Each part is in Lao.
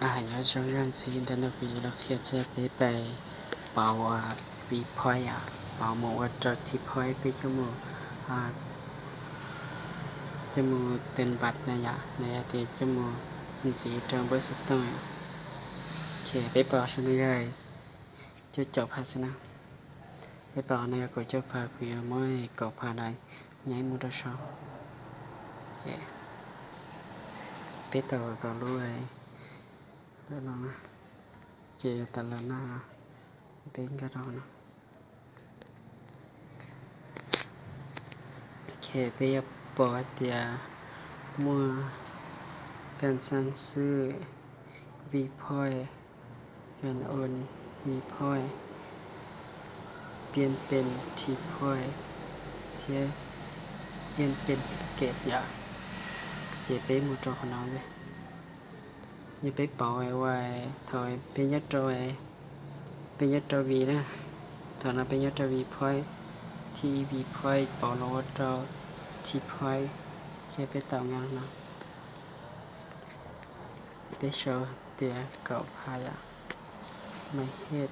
ອາ ຍາດຊົງຍ້ອນຊີນຕະໜົກຢູ່ລະເຂດເຊເປໄປເປົ່າ ອາ ວີພອຍອາ ເປົ່າໝູວ່າຈອກທີພອຍໄປຈະໝູ ອາ ຈະໝູເຕັນບັດນະຍາ ໃນອາເຕຈະໝູມັນຊີຕອງເບີສະຕອງອາ ໂອເຄ ໄປເປົ່າຊະນະຍາຍ ຈຸດຈອກພາຊະນະ ໄປເປົ່ານະຍາໂກຈົກພາຄຸຍມອຍເກົາພາໄດ ຍາຍໝູໂຕຊອງ ໂອເຄ ໄປເຕົາເກົາລຸຍ ເລີນອນນະ ເຈຕະລະນາ ເປັນກະດອນນະ ເຄເປຍປອເຕຍ ມົວ ການສັ່ງຊື້ ວີພອຍ ການໂອນ ວີພອຍ ປ່ຽນເປັນທີພອຍ ທຽ ປ່ຽນເປັນທິກເກັດ ຢາ ເຈເປໝູໂຕຂອງນ້ອງເດ. ຢ່າໄປເປົ່າໄວ້ ເທົ່າເປັນຍອດໂຕ ເປັນຍອດໂຕວີນະ ເທົ່ານັ້ນເປັນຍອດໂຕວີພອຍ ທີວີພອຍ ເປົ່າລົງໂຕທີພອຍ ເຄ ໄປເຕົາງານນະ ໄປໂຊເຕຍເກົາພາຍາ ມາເຮັດ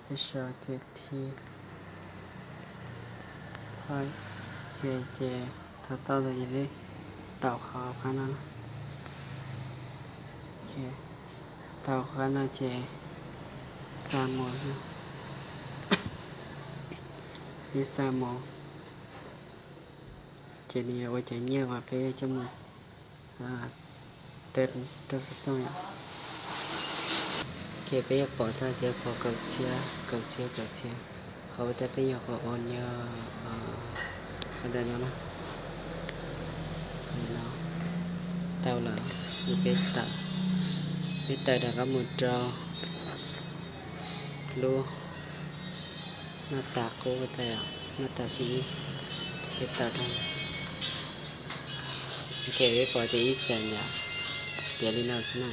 ໄປໂຊເຕຍທີພອຍ ເຄ ເຈ ເຕົາ ເຕົາ ເຕົາ ເຕົາເຂົ້າພາຍານະ ໂອເຄ ເຕົາເຂົ້າພາຍານະ ເຈ ຊາໂມ ເຈ ຊາໂມ ເຈ ນີ້ວ່າຈະເງຍວ່າເປຈະໝູ ອາ ເຕີນໂຕສະໂຕຍ ເຄ ເປຍາປອຕາເຈຍປອເກົາເຊຍ ເກົາເຊຍ ເກົາເຊຍ ເຂົາແຕ່ເປຍາກອອນຍາ ອາ ອັນໃດເນາະ ເນາະ ເຕົາລາວ ເປັນເຕົາ ເປັນເຕົາດາກະໝູດເຕົາ ໂລ ໜ້າຕາໂກກະແຕ ໜ້າຕາສີ ເຮັດຕາດຳ ເກເວປອເຕອີແສນຍາ ເຕຍລີນາສະໜາ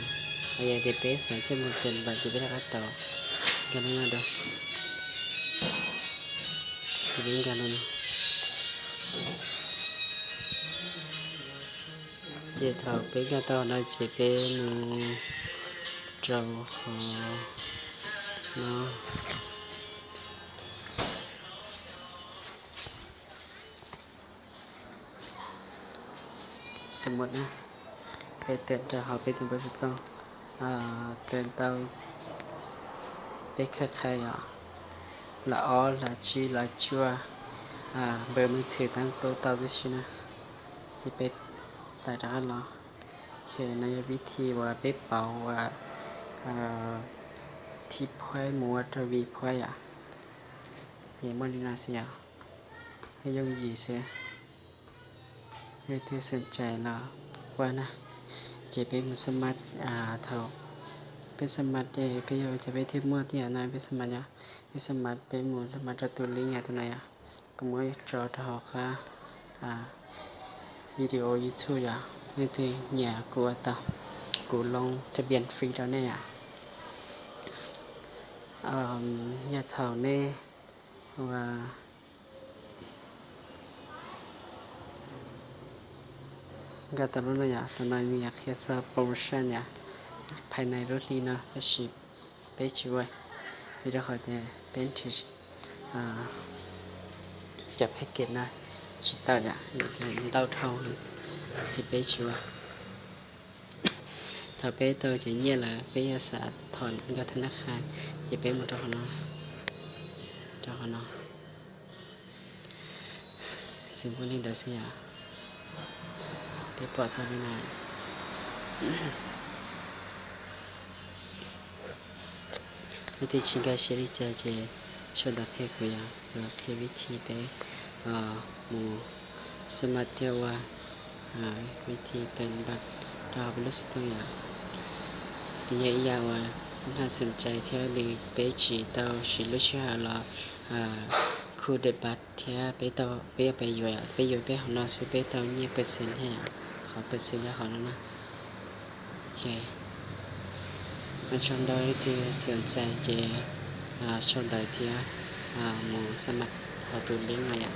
ອາຍາເຕເປສາເຈມຸເຕັນບາດເຈເປລາກາໂຕ ການງາໂດ ເກເວການ ເຈເທົາເປກາໂຕນາເຈເປນູໂຕໂຄນາ ສົມມຸດນະ ໄປເຕີນເຕົາເຮົາໄປເຕີນເບີສະຕອງ ອາ ເຕີນເຕົາ ເປັກເຄືອໄຄອະ ລະອໍ ລະຈີ ລະຈົວ ອາ ເບີມືຖືຕັ້ງໂຕເຕົາຊື່ໆນະ ຊິໄປຕາຍທະຫານເນາະ ໂອເຄ ໃນວິທີວ່າໄປເປົ່າວ່າ ອາ ທີພອຍ ໝູວ່າທະວີພອຍອະ ເຍມໍລີນາເຊຍ ໃຫ້ຍົງຢີເຊ ໃຫ້ເທສົນໃຈລາວກວ່ານະ ເຈເປັນໝູສະໝັດ ອາ ເທົ່າ ເປັນສະໝັດເອ ເປັນເຈົ້າຈະໄປຖືໝູທີ່ອານາເປັນສະໝັດຍາ ເປັນສະໝັດ ເປັນໝູສະໝັດຕະຕູລິງຍາຕົວໃນອາ ກະມວຍຈອດຮອກາ ອາ ວິດີໂອຢູທູບຢາ ເປັນເຍາກູອາຕາ ກູລົງທະບຽນຟຣີດອນແນ່ອາ ອາ ຍາເທົ່າແນ່ ວ່າ ກາຕາລູນຍາ ຕອນນີ້ຢາກເຮັດຊາໂປຣໂມຊັນຍາ ພາຍໃນລົດລີນາ ແຕ່ຊິ ເປັນຊິໄວ້ ວິດີໂອຂອງແຕ່ເປັນທີ່ ອາ ຈະແພັກເກັດນະ ຊິເຕົາຢາ ເຕົາເທົ່າ ທີ່ເປັນຊິໄວ້ ຖ້າເປັນໂຕຈະເຍຍະລະ ເປັນຍາສາຖອນກັບທະນາຄານ ຈະເປັນໝົດເທົ່ານັ້ນ ເທົ່ານັ້ນ. ຊິບໍ່ຫຼິ້ນດາຊະຍາ ເປັນປອດຕາລີນາ ເປັນທີ່ຊິງກາເຊລີຈາເຈ ໂຊດາເຄກຸຍາ ເປັນເຄວິທີເປ ເອີ ໝູສະໝັດເທວາ ອາ ວິທີເປັນບັດດາວເປັນລຸສໂຕຍາ ຕິຍາອີຍາວາ ໜ້າສົນໃຈເທວລີເປຈີເຕົາຊີລຸຊິຫາລາ ອາ ຄູເດບັດ ເທຍ ເປໂຕ ເປ ເປຍວຍ ເປຍວຍ ເປຂອງນອນຊິເປໂຕເຍເປີເຊັນເທຍ ຂໍເປີເຊັນຍາຂອງນອນນະ ໂອເຄ ມາຊົມໂດຍທີ່ສົນໃຈເຈ ອາ ຊົມໂດຍທີ່ ອາ ໝູສະໝັດເອົາໂຕລິງມາຢາ